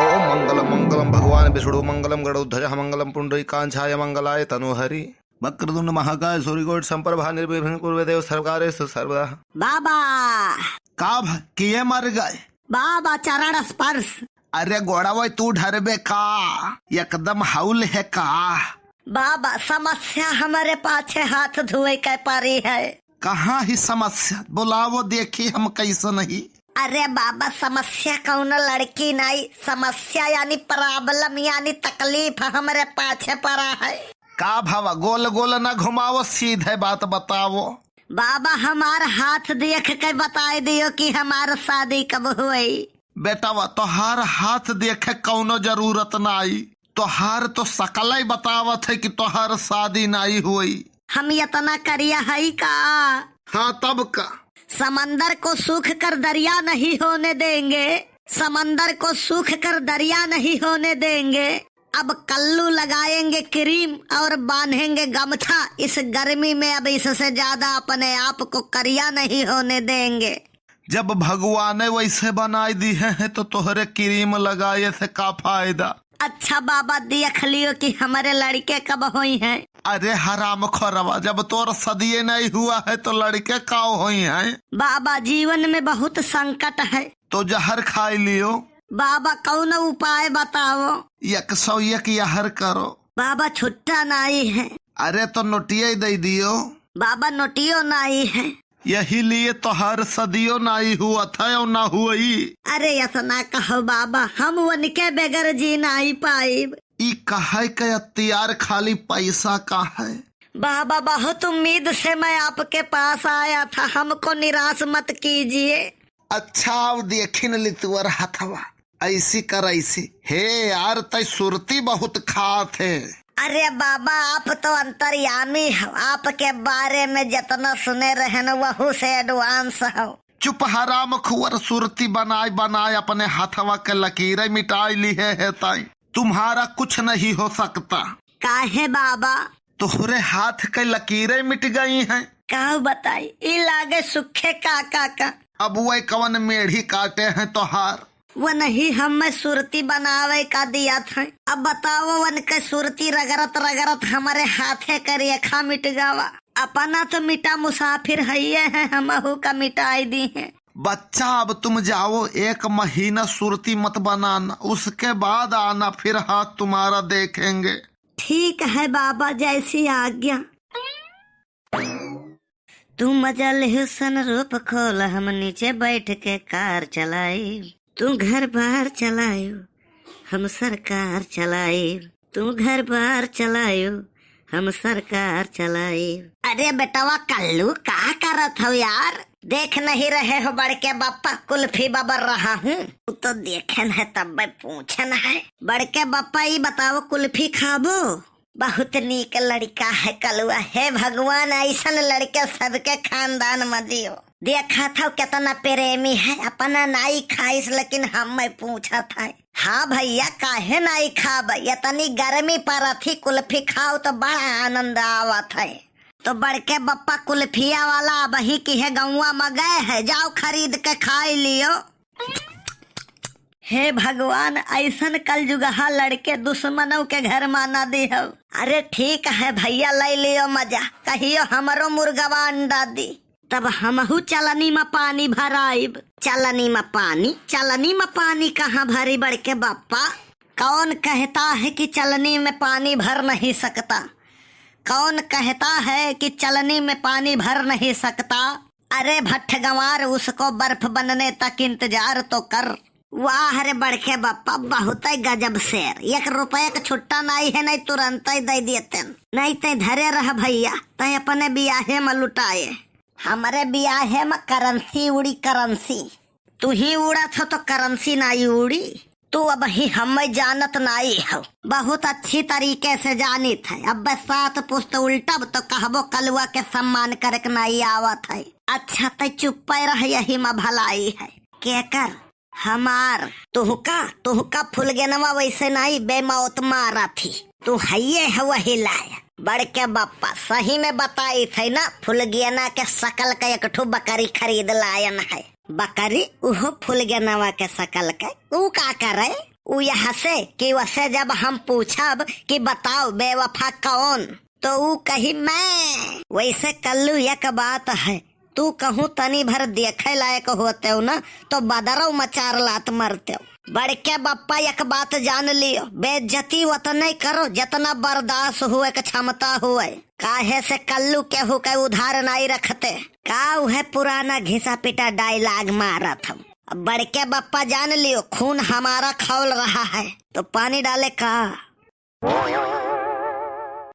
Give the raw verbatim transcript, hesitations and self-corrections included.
ओम मंगलम मंगलम भगवान विष्णु मंगलम गरुड़ध्वज मंगलम पुंडरीकाक्षाय मंगलाय तनोहरि। वक्रतुंड महाकाय सूर्यकोटि समप्रभा निर्विघ्नं कुरु देव सर्वकार्येषु सर्वदा। बाबा। का भ-, किए मर गए? बाबा चरण स्पर्श। अरे गोड़वा तू ढरबे का? एकदम हौल है का? बाबा समस्या हमरे पाछे हाथ धोए के परी है। कहाँ ही समस्या? बोलावो देखी हम कैसन ही। अरे बाबा समस्या कौनो लड़की नाई, समस्या यानी problem यानी तकलीफ हमरे पाछे परा है। का भवा, गोल गोल न घुमावो, सीधे बात बतावो। बाबा हमार हाथ देख के बताए दियो कि हमार शादी कब होई। बेटवा तोहार हाथ देखे कौनो जरूरत नाई, तोहार तो सकलई बतावत है कि तोहार शादी नाई होई। हम इतना करिया हई का? हाँ तब का? समंदर को सूख कर दरिया नहीं होने देंगे, समंदर को सूख कर दरिया नहीं होने देंगे। अब कल्लू लगाएंगे क्रीम और बांधेंगे गमछा, इस गर्मी में अब इससे ज्यादा अपने आप को करिया नहीं होने देंगे। जब भगवाने वैसे बनाई दिहे हैं तो तोहरे क्रीम लगाए से का फायदा? अच्छा बाबा देख लियो कि हमरे लड़के कब होई हैं। अरे हराम खोरवा, जब तोर सदिये नहीं हुआ है तो लड़के का होई हैं? बाबा जीवन में बहुत संकट है। तो जहर खाई लियो। बाबा कौन उपाय बताओ? एक सौ एक यहर करो। बाबा छुट्टा नाई है। अरे तो नोटिया ही दे दियो। बाबा नोटियो नाई है। यही लिए तोहार सदियो नाई हुआ था और ना हुई। अरे ऐसा ना कहो बाबा, हम उनके बगैर जी नाई पाइब। ई कहे के अख्तियार खाली पैसा का है। बाबा बहुत उम्मीद से मैं आपके पास आया था, हमको निराश मत कीजिए। अच्छा, अब देखिन ली तुअर हथवा, ऐसी कर ऐसी। हे यार, तै सुरती बहुत खात है। अरे बाबा, आप तो अंतर्यामी हो, आपके बारे में जितना सुने रहे न, वहू से advance हो। चुप हराम खुअर, सुरती बनाए बनाए अपने हथवा के लकीरें मिटाई लिहे है ताई। तुम्हारा कुछ नहीं हो सकता। काहे बाबा? तोहरे हाथ के लकीरें मिट गई हैं। का बताई, ई लागे सूखे का, का, का। अब वह कवन मेढ़ी काटे हैं तोहार? वो नहीं, हम मैं सुरती बनावे का दिया था। अब बताओ, वन के सुरती रगरत रगरत हमारे हाथे के रेखा मिट जावा। अपना तो मिटा मुसाफिर हइये है, हमहू का मिटाई दी है। बच्चा, अब तुम जाओ, एक महीना सुरती मत बनाना, उसके बाद आना, फिर हाथ तुम्हारा देखेंगे। ठीक है बाबा, जैसी आज्ञा। तू मजा लेहु sunroof खोल, हम नीचे बैठ के कार चलाई। तू घर बार चलायु, हम सरकार चलाई। तू घर बार चलायु, हम सरकार चलाई। अरे बेटवा कल्लू, का करत हो यार? देख नहीं रहे हो बड़के बप्पा कुल्फी बबर रहा हूँ? तू तो देखेन है तब पूछन है। बड़के बप्पा, ई बताओ, कुल्फी खाबो? बहुत नीक लड़का है कलुआ। हे भगवान, ऐसन लड़के सबके खानदान में दियो। देखत हौ केतना प्रेमी है, अपना नाई खाइस लेकिन हम्मे पूछत है। हाँ भइया, काहे नाई खाब? एतनी गर्मी परत ही, कुल्फी खाओ तो बड़ा आनंद आवत है। तो बड़के बप्पा कुल्फिया वाला अबही किहे गौवा में गए है, जाओ खरीद के खाई लियो। हे भगवान, ऐसन कलजुगहा लड़के दुश्मनों के घर मा ना दिहौ। अरे ठीक है भइया, लै लियो मजा, कहियो हमरो मुर्गवा अंडा दी, तब हमहू चलनी मा पानी भराइब। चलनी मा पानी? चलनी मा पानी कहाँ भरी बड़के बप्पा? कौन कहता है कि चलनी में पानी भर नहीं सकता? कौन कहता है कि चलनी में पानी भर नहीं सकता? अरे भट्ठ गंवार, उसको बर्फ बनने तक इंतजार तो कर। वाह रे बड़के बप्पा, बहुतै गजब शेर। एक रुपया के छुट्टा नाई है, नहीं तुरंतै दै देतेन, नहीं तै धरे रह भइया, तै अपने बियाहे में लुटाए। हमरे बियाहे में currency उड़ी, currency। तू ही उड़त हो तो currency नाई उड़ी। तू अबही हम्मे जानत नाई हौ, बहुत अच्छी तरीके से जानित है। अब सात पुस्त उल्टब तो कहबो कलुआ के सम्मान करे के नाई आवत है। अच्छा तै चुप्पे रह, यही मा भलाई है। केकर? हमार। तुहका, तुहका फुलगेनवा वैसे नाई बेमौत मारत ही। तू हइये है वही लाय। बड़के बप्पा, सही में बताई थे ना, फुलगेना के शकल का एक ठो बकरी खरीद लायन है। बकरी? उहो फुलगेनवा के शकल के? ऊ का करे? उ यह से कि वसे जब हम पूछब कि बताओ बेवफा कौन, तो उ कही मैं। वैसे कल्लू एक बात है, तू कहूँ तनी भर देखे लायक होतेउ ना, तो बदरौ में चार लात मरतेउ। बड़के बप्पा एक बात जान लियो, बेइज्जती उतने करो जितना बर्दाश्त हुए के क्षमता हुए, काहे से कल्लू केहू के उधार नाई रखते। का उहे पुराना घिसा पिटा dialogue मारत हम। अब बड़के बप्पा जान लियो, खून हमारा खौल रहा है, तो पानी डाले का?